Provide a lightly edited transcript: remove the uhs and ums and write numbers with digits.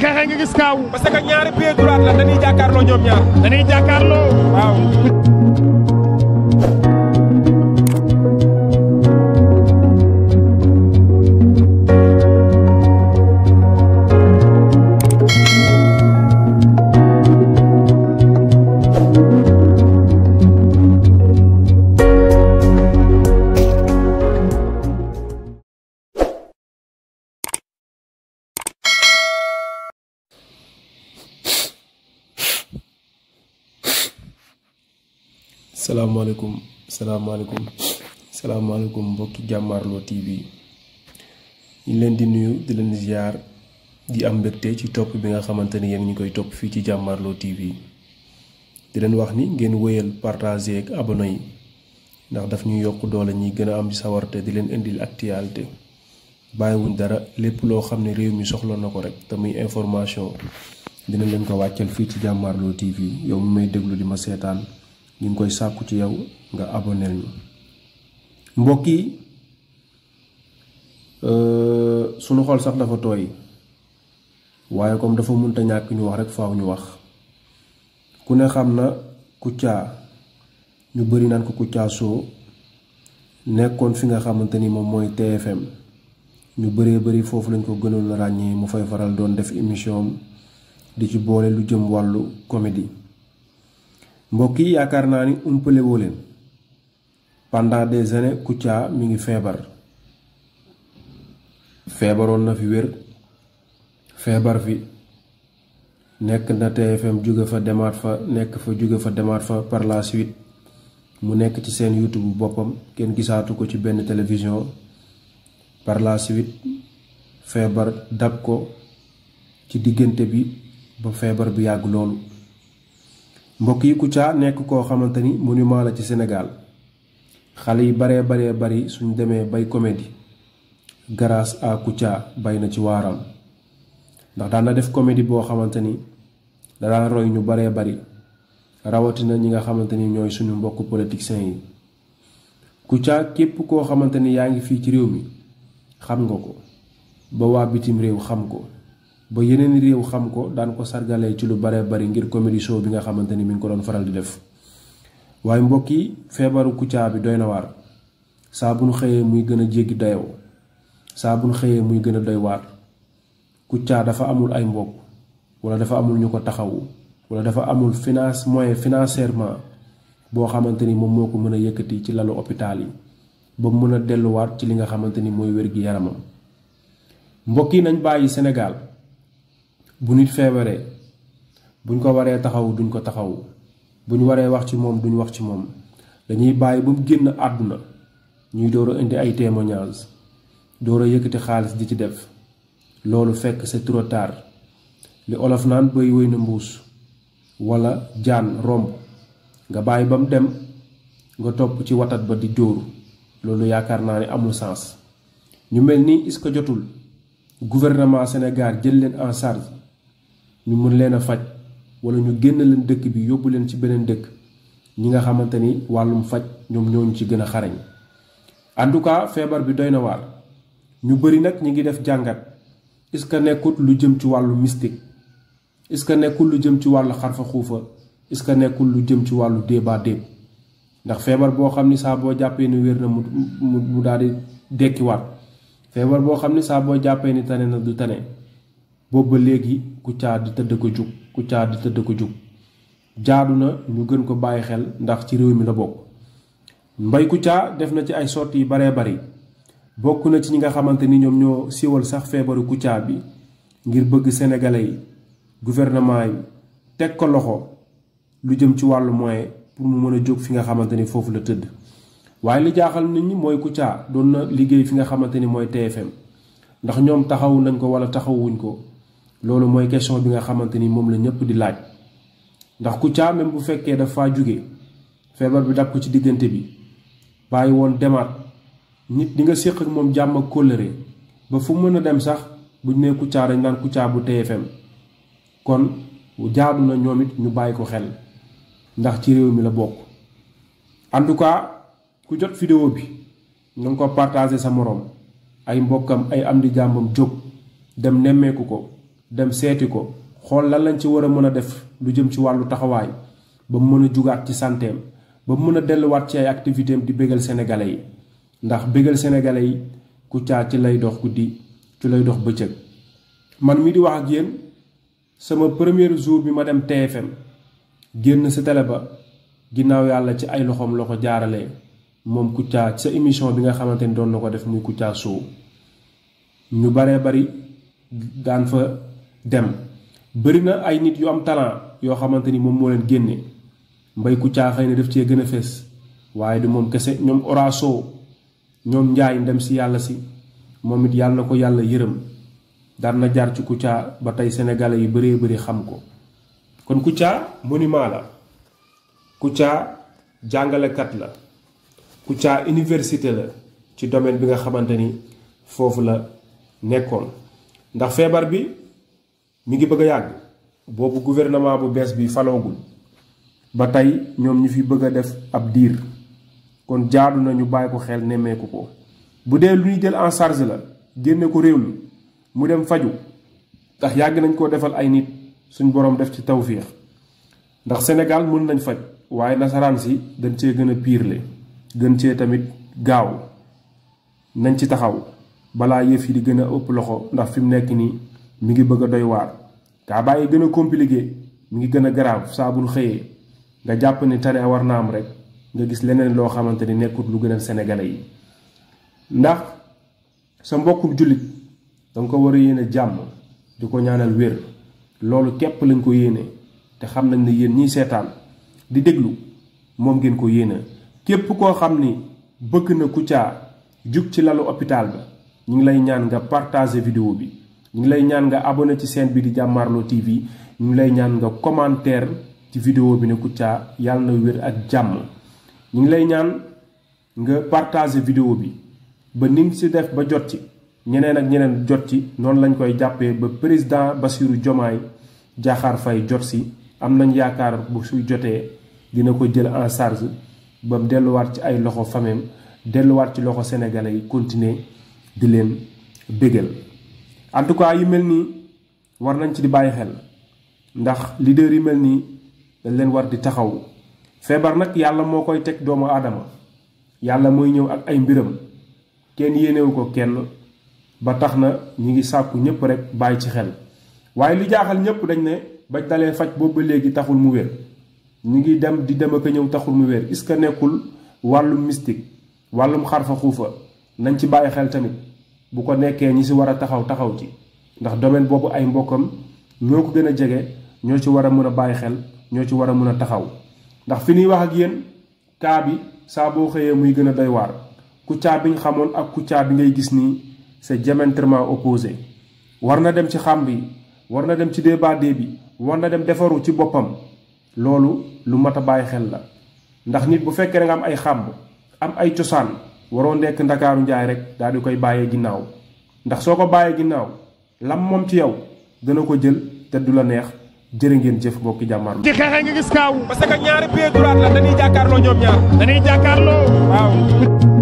xeexee nga gis kaaw. parce que ñaari pied droit la dañuy jàkkaarloo ñoom ñaar. dañuy jàkkaarloo. waaw. salaamaaleykum mbokki Jàmmaarloo TV ñu leen di nuyu di leen ziar di am mbégte ci topp bi nga xamante ni yéen ñu koy topp fii ci Jàmmaarloo TV di leen wax ni ngeen wéyal partager ak abonné yi ndax daf ñuy yokk doole ñi gën a am ci sawarte di leen indil actualité bàyyiwuñ dara lépp loo xam ne réew mi soxla na ko rek te muy information dina leen ko wàccal fii ci Jàmmaarloo TV yow mi may déglu di ma seetaan ñu ngi koy sàkku ci yow nga aboneel ñu mbokk yi sunu xol sax dafa tooy waaye comme dafa mënta ñàkk ñu wax rek faaw ñu wax ku ne xam na Kouthia ñu bari naan ko Kouthia Show nekkoon fi nga xamante ni moom mooy TFM ñu bari foofu lañ ko gënoon a ràññee mu fay faral doon def émission di ci boole lu jëm wàllu comédie mbokk yi yaakaar naa ni umpale woo leen pendant des années Kouthia mi ngi feebaroon na fi wér feebar fi nekk na TFM jóge fa demaat fa nekk fa jóge fa demaat fa par la suite mu nekk ci seen YouTube boppam kenn gisaatu ko ci benn télévision par la suite feebar dab ko ci diggante bi ba feebar bi yàgg loolu mbokk yi Kouthia nekk koo xamante ni monument la ci Sénégal xale yi bari suñ demee bay comédie grâce à Kouthia bay na ci waaram ndax daan na def comédie boo xamante ni da daan roy ñu bari rawatina ñi nga xamante ni ñooy suñu mbokk politiciens yi Kouthia képp koo xamante ni yaa ngi fii ci réew mi xam nga ko ba waa bitim réew xam ko ba yeneen réew xam ko daan ko sargalee ci lu bari ngir comédie show bi nga xamante ni mi ngi ko doon faral di def waaye mbokk yi feebaru Kouthia bi doy na waar saa bu nu xëyee muy gën a jéggi dayoo saa bu nu xëyee muy gën a doy waar Kouthia dafa amul ay mbokk wala dafa amul ñu ko taxawu wala dafa amul moyen financièrement boo xamante ni moom moo ko mën a yëkkati ci lalu hôpital yi ba mu mën a delluwaat ci li nga xamante ni mooy wér-gi-yaramam mbokk yi nañ bàyyi Sénégal bu nit feebaree buñ ko waree taxaw duñ ko taxaw buñ waree wax ci moom duñ wax ci moom dañuy bàyyi ba mu génn àdduna ñuy door a indi ay témoignages door a yëkkati xaalis di ci def loolu fekk c'est trop tard li olof naan bëy wëy na mbuus wala jaan romb nga bàyyi ba mu dem nga topp ci watat ba di jóoru loolu yaakaar naa ne amul sens ñu mel ni est-ce que jotul gouvernement Sénégal jël leen en charge ñu mën leen a faj wala ñu génn leen dëkk bi yóbbu leen ci beneen dëkk ñi nga xamante ni wàllum faj ñoom ñooñu ci gën a xarañ en tout cas feebar bi doy na waar ñu bari nag ñi ngi def jàngat est-ce que nekkul lu jëm ci wàllu mystique est-ce que nekkul lu jëm ci wàllu xarfa xuufa est-ce que nekkul lu jëm ci wàllu débat ndax feebar boo xam ni saa boo jàppee ni wér na mu daal di dekkiwaat feebar boo xam ni saa boo jàppee ni tane na du tane boobu ba léegi Kouthia di tëdd ko jug jaadu na ñu gën ko bàyyi xel ndax ci réew mi la bokk Mbaye Kouthia def na ci ay sorties yu bari bokk na ci ñi nga xamante ni ñoom ñoo siiwal sax feebaru Kouthia bi ngir bëgg sénégalais yi gouvernement yi teg ko loxo lu jëm ci wàllu moyen pour mu mën a jóg fi nga xamante ni foofu la tëdd waaye li jaaxal nit ñi mooy Kouthia doon na liggéey fi nga xamante ni mooy TFM ndax ñoom taxawu nañ ko wala taxawuñ ko loolu mooy question bi nga xamante ni moom la ñëpp di laaj ndax Kouthia même bu fekkee dafa jóge feebar bi dab ko ci diggante bi bàyyi woon demaat nit di nga séq ak moom jàmm ak kóllëre ba fu mën a dem sax buñ nee Kouthia dañ naan Kouthia bu TFM kon jaadu na ñoom it ñu bàyyi ko xel ndax ci réew mi la bokk en tout cas ku jot vidéo bi na nga ko partager sa moroom ay mbokkam ay am di jàmbam jóg dem nemmeeku ko dem seeti ko xool lan lañ ci war a mën a def lu jëm ci wàllu taxawaay ba mu mën a jugaat ci santeem ba mu mën a delluwaat ci ay activité am di bégal sénégalais yi ndax bégal sénégalais yi Kouthia ci lay dox guddi ci lay dox bëccëg. man mi di wax ak yéen sama premier jour bi ma dem TFM génn sa télé ba ginnaaw yàlla ci ay loxoom la ko jaaralee moom Kouthia sa émission bi nga xamante ni doon na ko def muy Kouthia Show ñu baree bari daan fa dem bëri na ay nit yu am talent yoo xamante ni moom moo leen génne Mbaye Kouthia xëy na def cee gën a fees waaye du moom kese ñoom Oraso ñoom Njaay ndem si yàlla si moom it yàlla na ko yàlla yërëm daan na jaar ci Kouthia ba tey sénégalais yu bëree bëri xam ko kon Kouthia monument la Kouthia jàngalekat la Kouthia université la ci domaine bi nga xamante ni foofu la nekkoon ndax feebar bi mi ngi bëgg a yàgg boobu gouvernement bu bees bi faloogul ba tey ñoom ñu fi bëgg a def ab diir kon jaadu na ñu bàyyi ko xel nemmeeku ko bu dee lu ñu jël en charge la génne ko réew mi mu dem faju ndax yàgg nañ koo defal ay nit suñ borom def ci tawfiix ndax Sénégal mën nañ faj waaye nasaraan si dañ cee gën a piirle gën cee tamit gaaw nañ ci taxaw balaa yëf yi di gën a ëpp loxo ndax fi mu nekk nii mi ngi bëgg a doy waar kaa bàyyi gën a compliqué mi ngi gën a grave saa bul xëyee nga jàpp ni tane war na am rek nga gis leneen loo xamante ni nekkut lu gënal sénégalais yi ndax sa mbokkum jullit danga ko war a yéene jàmm di ko ñaanal wér loolu képp lañ ko yéene te xam nañ ne yéen ñiy seetaan di déglu moom ngeen ko yéene képp koo xam ni bëgg na Kouthia jug ci lalu hôpital ba ñu ngi lay ñaan nga partager vidéo bi ñu ngi lay ñaan nga abonné ci chaîne bi di Jàmmaarloo TV ñu ngi lay ñaan nga commentaire ci vidéo bi ne Kouthia yàlla na wér ak jàmm ñu ngi lay ñaan nga partager vidéo bi ba ni nga ci def ba jot ci ñeneen ak ñeneen jot ci noonu lañ koy jàppee ba président Bassirou Diomaye Diakhar Faye jot si am nañ yaakaar bu suy jotee dina ko jël en charge ba delluwaat ci ay loxo fameem delluwaat ci loxo sénégalais yi continuer di leen bégal en tout cas yu mel nii war nañ ci di bàyyi xel ndax leader yi mel nii dañ leen war di taxaw feebar nag yàlla moo koy teg doomu aadama yàlla mooy ñëw ak ay mbiram kenn yéenewu ko kenn ba tax na ñi ngi sàkku ñëpp rek bàyyi ci xel waaye li jaaxal ñëpp dañ ne bañ dalee faj boobu ba léegi taxul mu wér ñu ngi dem di dem ak ñëw taxul mu wér est-ce que nekkul wàllum mystique wàllum xarfa xuufa nañ ci bàyyi xel tamit bu ko nekkee ñi si war a taxaw ci ndax domaine boobu ay mbokkam ñoo ko gën a jege ñoo ci war a mën a bàyyi xel ñoo ci war a mën a taxaw ndax fi ñuy wax ak yéen kaa bi saa boo xëyee muy gën a doy waar Kouthia bi ñu xamoon ak Kouthia bi ngay gis nii c'est diamétralement opposé war na dem ci xam bi war na dem ci débat bi war na dem defaru ci boppam loolu lu mat a bàyyi xel la ndax nit bu fekkee da nga am ay xàmb am ay cosaan waroo nekk ndakaaru njaay rek daal di koy bàyyee ginnaaw ndax soo ko bàyyee ginnaaw lam moom ci yow dana ko jël te du la neex jërë ngeen jëf mbokki Jàmmaarloo. ci xeexee nga gis kaaw. parce que ñaari pied droit la dañuy jàkkaarloo ñoom ñaar. dañuy jàkkaarloo waaw.